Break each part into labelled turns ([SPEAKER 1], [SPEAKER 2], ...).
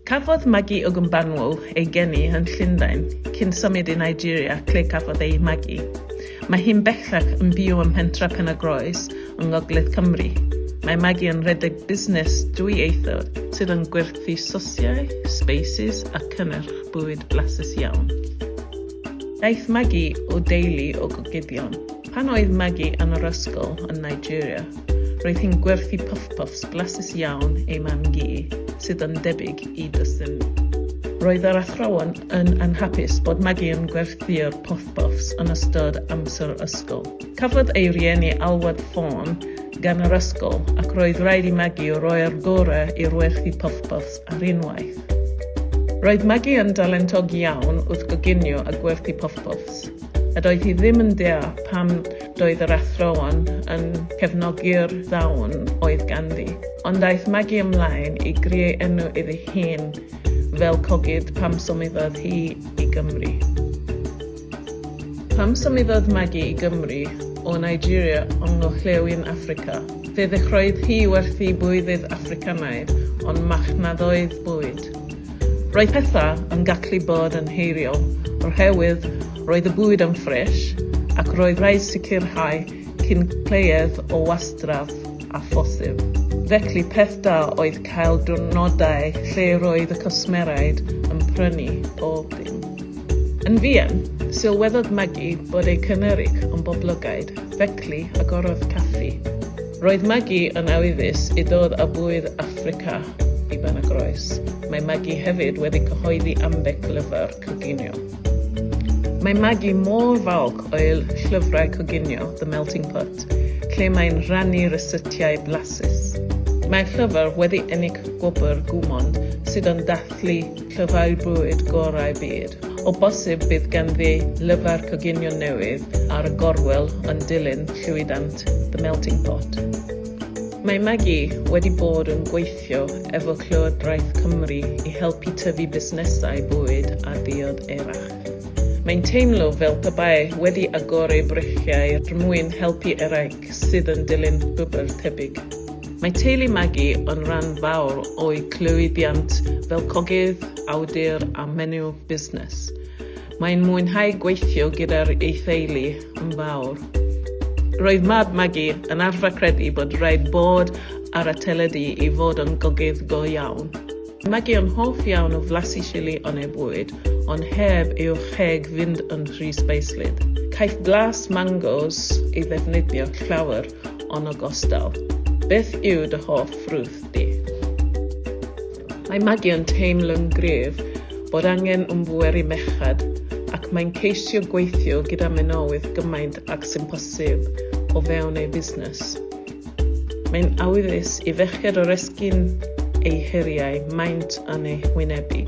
[SPEAKER 1] Cafodd Maggie Ogunbanwo ei geni yn Llundain cyn symud i Nigeria lle cafodd ei magu. Mae hi'n bellach yn byw ym mhentra Pen-y-groes yng Ngogledd Cymru. Mae Maggie yn rhedeg busnes dwyieithog sydd yn gwerthu sosiau, sbeisys a cynnyrch bwyd blasus iawn. Daeth Maggie o deulu o gogyddion. Pan oedd Maggie yn yr ysgol yn Nigeria, roedd hi'n gwerthu puff-puffs blasus iawn ei mam-gu, sydd yn debyg i dysyn. Roedd yr athrawon yn anhapus bod Maggie yn gwerthu'r puff-puffs yn ystod amser ysgol. Cafodd ei rieni alwad ffôn gan yr ysgol ac roedd rhaid i Maggie roi'r gorau i'r werthu puff-puffs ar unwaith. Roedd Maggie yn dalentog iawn wrth goginio a gwerthu puff-puffs. A doedd hi ddim yn deall pam doedd yr athrawon yn cefnogi'r ddawn oedd ganddi. Ond aeth Maggie ymlaen i greu enw iddi hun fel cogydd pam symudodd hi i Gymru. Pam symudodd Maggie i Gymru o Nigeria yng Ngorllewin Affrica, fe ddechreuodd hi werthu bwydydd Affricanaidd ond marchnadoedd bwyd. Roedd pethau yn gallu bod yn heriol oherwydd roedd y bwyd yn ffres ac roedd rhaid sicrhau cyn lleied o wastraff â phosib. Felly peth da oedd cael diwrnodau lle roedd y cwsmeriaid yn prynu pob dim. Yn fuan, sylweddodd Maggie bod ei cynnyrch yn boblogaidd, felly agorodd caffi. Roedd Maggie yn awyddus i ddod â bwyd Affrica i Ben y Groes. Mae Maggie hefyd wedi cyhoeddi ambell lyfr coginio. Mae Maggie mor falch o'i llyfrau coginio The Melting Pot, lle mae'n rhannu ryseitiau blasus. Mae'r llyfr wedi ennill gwobr Gourmand sydd yn dathlu llyfrau bwyd gorau byd. O bosib bydd ganddi lyfr coginio newydd ar y gorwel yn dilyn llwyddiant The Melting Pot. Mae Maggie wedi bod yn gweithio efo Llywodraeth Cymru i helpu tyfu busnesau bwyd a diod eraill. Mae'n teimlo fel pe bai wedi agor ei breichiau er mwyn helpu eraill sydd yn dilyn llwybr tebyg. Mae teulu Maggie yn rhan fawr o'i llwyddiant fel cogydd, awdur a menyw busnes. Mae'n mwynhau gweithio gyda'r ei theulu yn fawr. Roedd mab Maggie yn arfer credu bod rhaid bod ar y teledu i fod yn gogydd go iawn. Maggie yn hoff iawn o flasu chili yn ei bwyd, ond heb i'w cheg fynd yn rhy sbeislyd. Caiff blas mangos ei ddefnyddio llawer yn ogystal. Beth yw dy hoff ffrwyth di? Mae Maggie yn teimlo'n gryf bod angen ymbweru merched ac mae'n ceisio gweithio gyda menywod gymaint ag sy'n posib o fewn ei busnes. Mae'n awyddus i ferched oresgyn eu heriau maent yn eu hwynebu.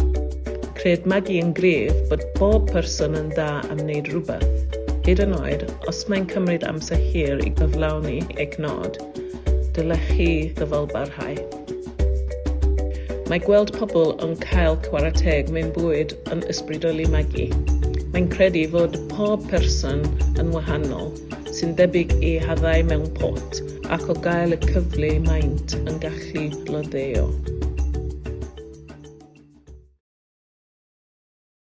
[SPEAKER 1] Cred Maggie yn gryf bod bob person yn dda am wneud rhywbeth, hyd yn oed os mae'n cymryd amser hir i gyflawni eich nod, dylech chi ddyfalbarhau. Mae gweld pobl yn cael chwarae teg mewn bwyd yn ysbrydoli Maggie. Mae'n credu fod pob person yn wahanol, sy'n debyg i hadau mewn pot, ac o gael y cyfle maent yn gallu blodeuo.